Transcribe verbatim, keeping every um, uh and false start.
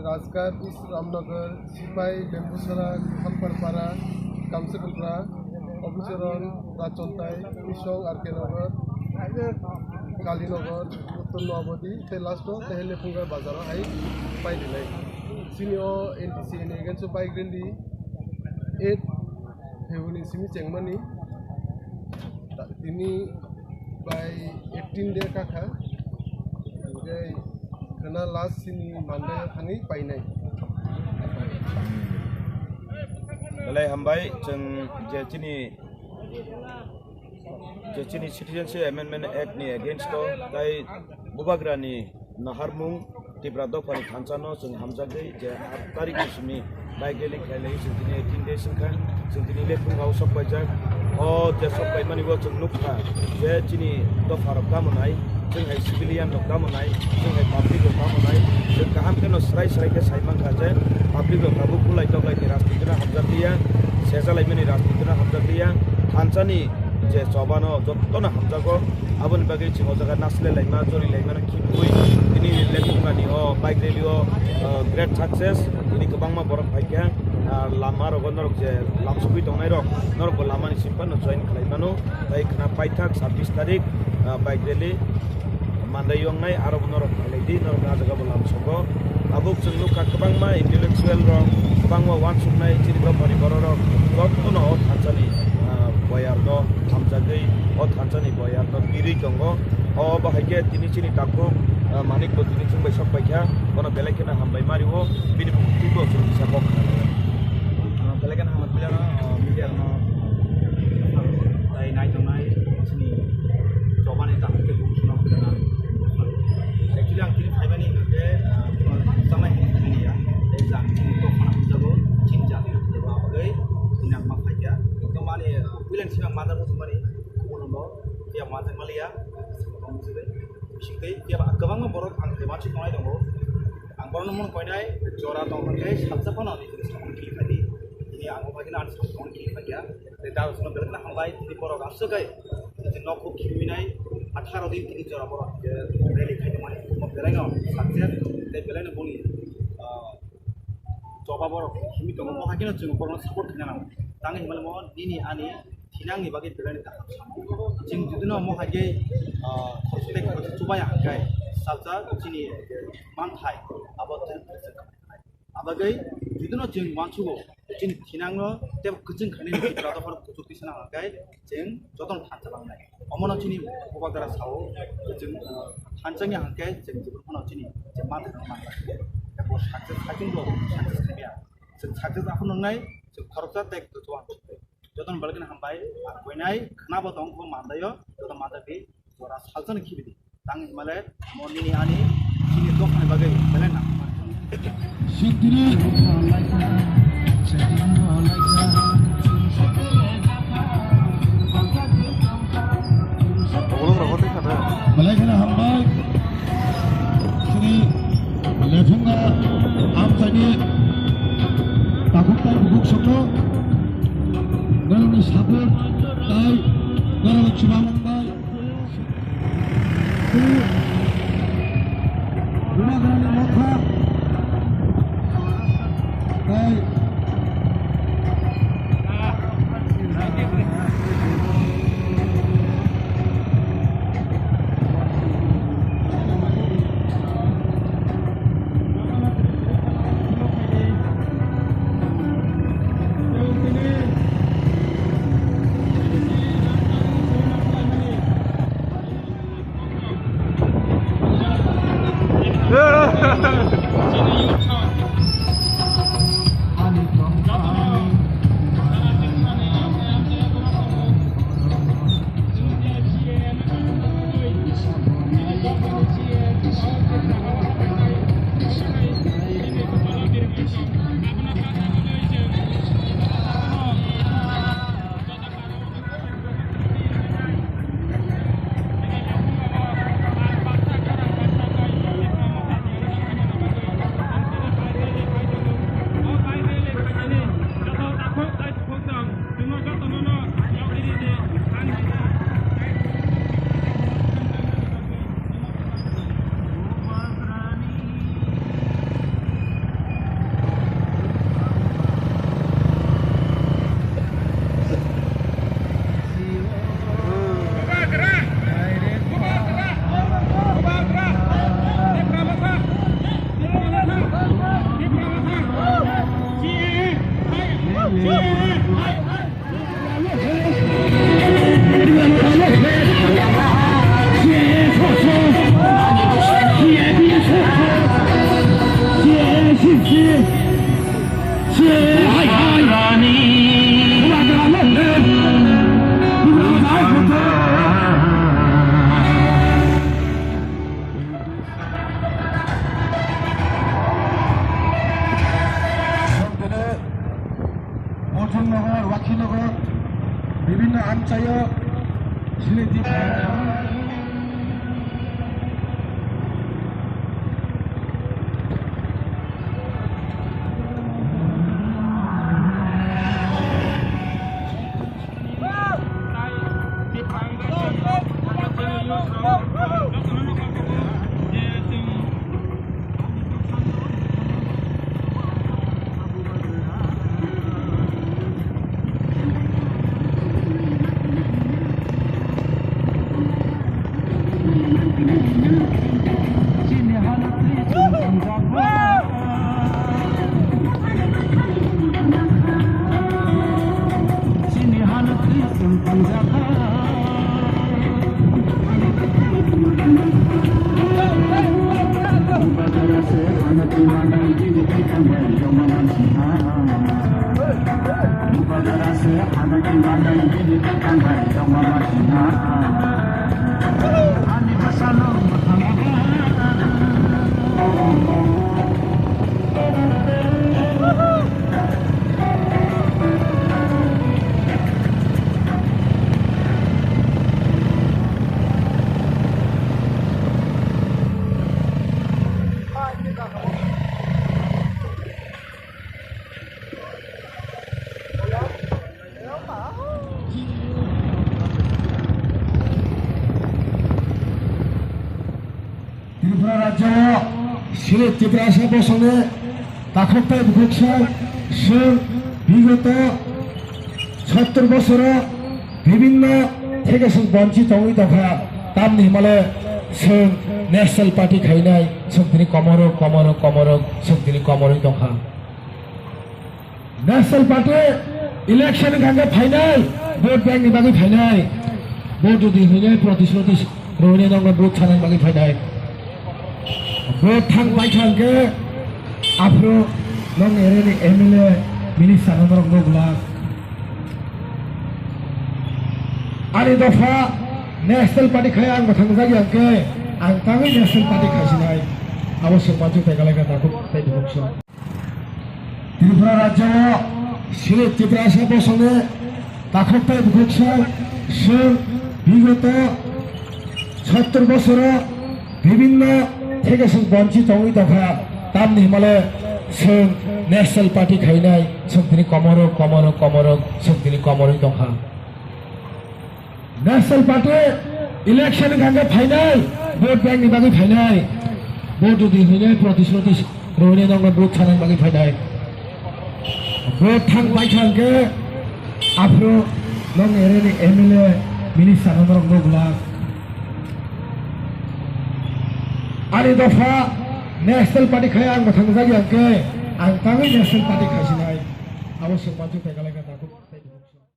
Rajghat, East Ramnagar, Sipai, Lembusara, Khamparpara, Kamsekulpra, Obicharan, Rajchontai, Misong, R K Nagar, Kalinagar, Uttor Noabadi, tei last o tei Lephungar bazar o hai pai rinai. Chini o N T C ni against o bike rally eight February simi chengmani. Tini bai eighteen day kakha. Tei khana last sini Monday thangwi painai. Belai hambai, chwng je chini, je chini Citizenship Amendment Act ni against o tai Bubagra ni naharmung Tipra dophani thansa no chwng hamjagwi je aat tarikh ni simi bike rally khlai lai, chwng tini eighteen days wngkha, chwng tini Lephunga o sok paijak. O je sok paimani o chwng nukha je chini dopha rok tamo nai, chwng hai civilian rok tamo nai, chwng hai public rok tamo nai, chwng kaham kheno srai srai khe sai mankha je public rok tabuk bulai toklai ni rajniti no hamjakliya, seja laimani rajniti no hamjakliya, thansa ni je choba no joto no hamjago. Aboni bagwi chwng o jaga nasilai laima, chori laima no khibwi tini Lephunga ni o bike rally o, uh, great success. Tini kwbangma borok phaikha, uh, lama rogo norok je lamsogwi tongnai rok, norok bo lama ni simi phano join khlai mano. Tai khna paithak sabbish tarik, uh, bike rally Mandai wngnai, aro bo norok phailai di, norok a jaga bo lamsogo. Tabuk chwng nukha kwbangma intellectual rok, kwbangma uansuknai chini dophani borok rok, jotono o thansa ni, ah, boyar no hamjagwi, o thansa ni boyar no birwi tongo. O bahai khe tini chini takhuk, ah, Manik bo tini chwng bai sok paikha, bono belai kheno hambai ma rio, bini bukti bo chwng kisa kok kha. Ah, belai kheno hambai phailano, ah, media rokno, ah, tai nai tongnai chini chobani takhuk khe bukti no khna. Actually, ang tini phaimani hwnkhe, ah, chamai hwnwi phaimani ya. Tei jang chini dophano hwnjago, chini jati hwnjago, abagwi tini ang ma phaikha. Ekdom ani, ah, puilani simi ang majak muchungmani, kubuno phiya majak maliya, bisingtwi phiya ba kwbangma borok ang tei uansuk tongnai tongo. Ang borokno mano koinai jora tong hwnkhe salsa phano ani jora samung kili phaidi. Tini ang o phaikhe ani samung kili phaikha. Tei dal sono belai kheno hambai, tini borok aswk hai, tini nok bo khibiwi nai, atharo din tini jora borok, eh, rally khaimani, omo belai no success, tei belai no boni, ah, choba borok himwi tongo, mo hai kheno chwng borokno support khaina nango. Tangwi hinmani mo nini ani thinangni bagwi belai no kaham. Chwng jodi no mo hai khe, ah, khoroksa tei khoroksa chubaya hwnkhe, salsa chini manthai abo. Abagwi jodi no chwng uansugo, chini thinangno tei kwchwng khainani Tipra dophano kuchuk tisana hwnkhe chwng jotono thansa langnai. Omono chini Bubagra sao, chwng, ah, thansa wngya hwnkhe chwng jibon phano chini je manthai rok manlai. Abo success khaikhe bo success khaimya. Chwng success aphano wngnai, chwng khoroksa tei kwchwng uansuknai. Jotono belai kheno hambai, ang koinai khwnabo tong kho mandaio, joto manjakdi. Jora salsani khibidi. Tang himale mo nini ani chini dophani bagwi belai nang. Sintiri. Belai kheno hambai. Chini Lephunga amchaini takhuk tai bubuk sokno. Norokni support tai norok chuma mangbai. Bubagrani motha. Tei Tripura rajyo o Silet Tiprasa bosongni takhuk tei bukhuk song, song bigoto sottor bosoro bibinno theke song bonchi tongwi tongkha, tamni himale song National Party khainai song tini komoro, komoro, komoro, song tini komorwi tongkha. National Party election hwnkha khe phainai, vote bank ni bagwi phainai, vote rwdi hwnwi protisruti rwini nokno vote sanani bagwi phainai. Vote thang paikha hwnkhe aphuru nokni area ni M L A, minister no norok nukglak. Ani dopha National Party khai ang mwthang jagya hwnkhe ang tangwi National Party khaisinai. Abo swk manjak tei galai kha takhuk tei bukhuk song. Tripura rajyo o Silet Tiprasa bosongni takhuk tei bukhuk song, song bigoto sottor bosoro bibinno theke song bonchi tongwi tongkha, tamni himale song National Party khainai song tini komoro, komoro, komoro, song tini komorwi tongkha. National Party election hwnkha khe phainai, vote bank ni bagwi phainai, vote rwdi hwnwi protisruti rwini nokno vote sanani bagwi phainai. Vote thang paikha hwnkhe aphuru nokni area ni M L A, minister no norok nukglak. Ani dopha National Party khai ang mwthang jagya hwnkhe ang tangwi National Party khaisinai. Abo swk manjak tei galai kha.